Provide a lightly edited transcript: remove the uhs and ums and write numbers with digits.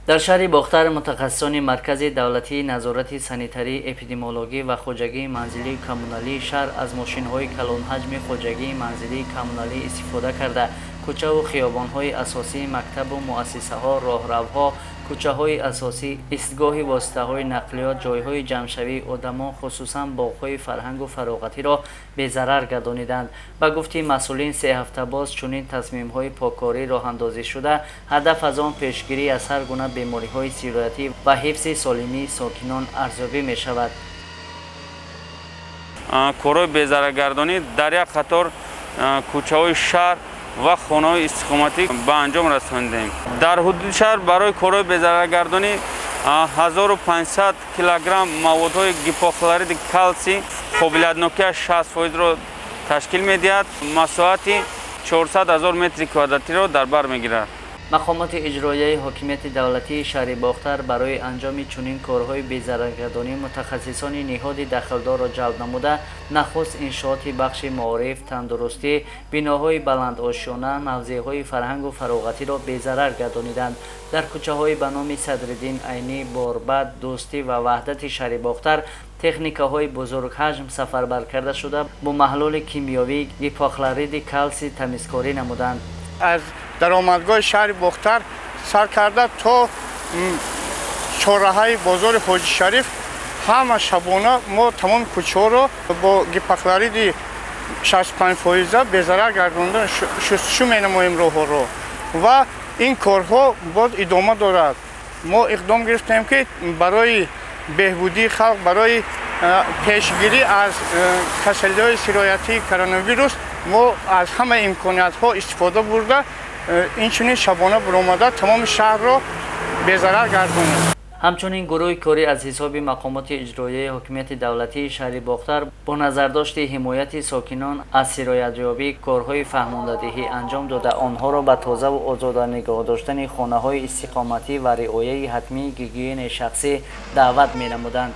Дар шаҳри Бохтар мутахассисони Маркази давлатии назорати санитарӣ, эпидемиологӣ ва хоҷагии манзилию коммуналии шаҳр аз мошинҳои калонҳаҷми хоҷагии манзилии коммуналӣ истифода карда, кӯчаву хиёбонҳои асосии, мактабу муассисаҳо, роҳравҳо, кӯчаҳои асосӣ, истгоҳи воситаҳои нақлиёт, ҷойҳои ҷамъшавии одамон, хусусан боғҳои фарҳангу фароғатиро безарар гардониданд. Ба гуфти масъулин, 3 ҳафта боз чунин тасмимҳои поккорӣ роҳандозӣ шуда, ҳадаф аз он пешгирӣ аз ҳар гуна бемориҳои сироятӣ ва ҳифзи солимии сокинон арзёбӣ мешавад. Корҳои безараргардонӣ дар як қатор кӯчаҳои шаҳр ва хонаҳои истиқоматӣ ба анҷом расондем. Дар ҳудуди шаҳр барои корҳои безараргардонӣ 1500 килограмм маводҳои гипохлориди калсий, қобилиятнокиаш 60 фоизро ташкил медиҳад, масоҳати 400 ҳазор метри квадратиро дар бар мегирад. Мақомоти иҷроияи ҳокимияти давлатии шаҳри Бохтар барои анҷоми чунин корҳои безараргардонӣ мутахассисони ниҳоди дахлдорро ҷалб намуда, нахуст иншооти бахши маориф, тандурустӣ, биноҳои баландошёна, мавзеъҳои фарҳангу фароғатиро безарар гардониданд. Дар кӯчаҳои ба номи Садриддин Айнӣ, Борбад, Дӯстӣ ва Ваҳдати шаҳри Бохтар техникаҳои бузургҳаҷм сафарбар карда шуда, бо маҳлули кимиёвии гипохлориди калсий тамизкорӣ намуданд. Аз даромадгоҳи шаҳри Бохтар сар карда то чорраҳаи бозори Ҳоҷи Шариф ҳама шабона мо тамоми кӯчаҳоро бо гипохлориди 65 фоиза безарар гардонда шустушу менамоем роҳҳоро ва ин корҳо боз идома дорад. Мо иқдом гирифтем, ки барои беҳбудии халқ, барои пешгирӣ аз касалиҳои сироятии коронавирус мо аз ҳама имкониятҳо истифода бурда, инчунин шабона буромада тамоми шаҳрро безарар гардонем. Ҳамчунин гурӯҳи корӣ аз ҳисоби мақомоти иҷроияи ҳокимияти давлатии шаҳри Бохтар бо назардошти ҳимояти сокинон аз сироятёбӣ корҳои фаҳмондадиҳӣ анҷом дода, онҳоро ба тозаву озода нигоҳ доштани хонаҳои истиқоматӣ ва риояи ҳатмии гигиенаи шахсӣ даъват менамуданд.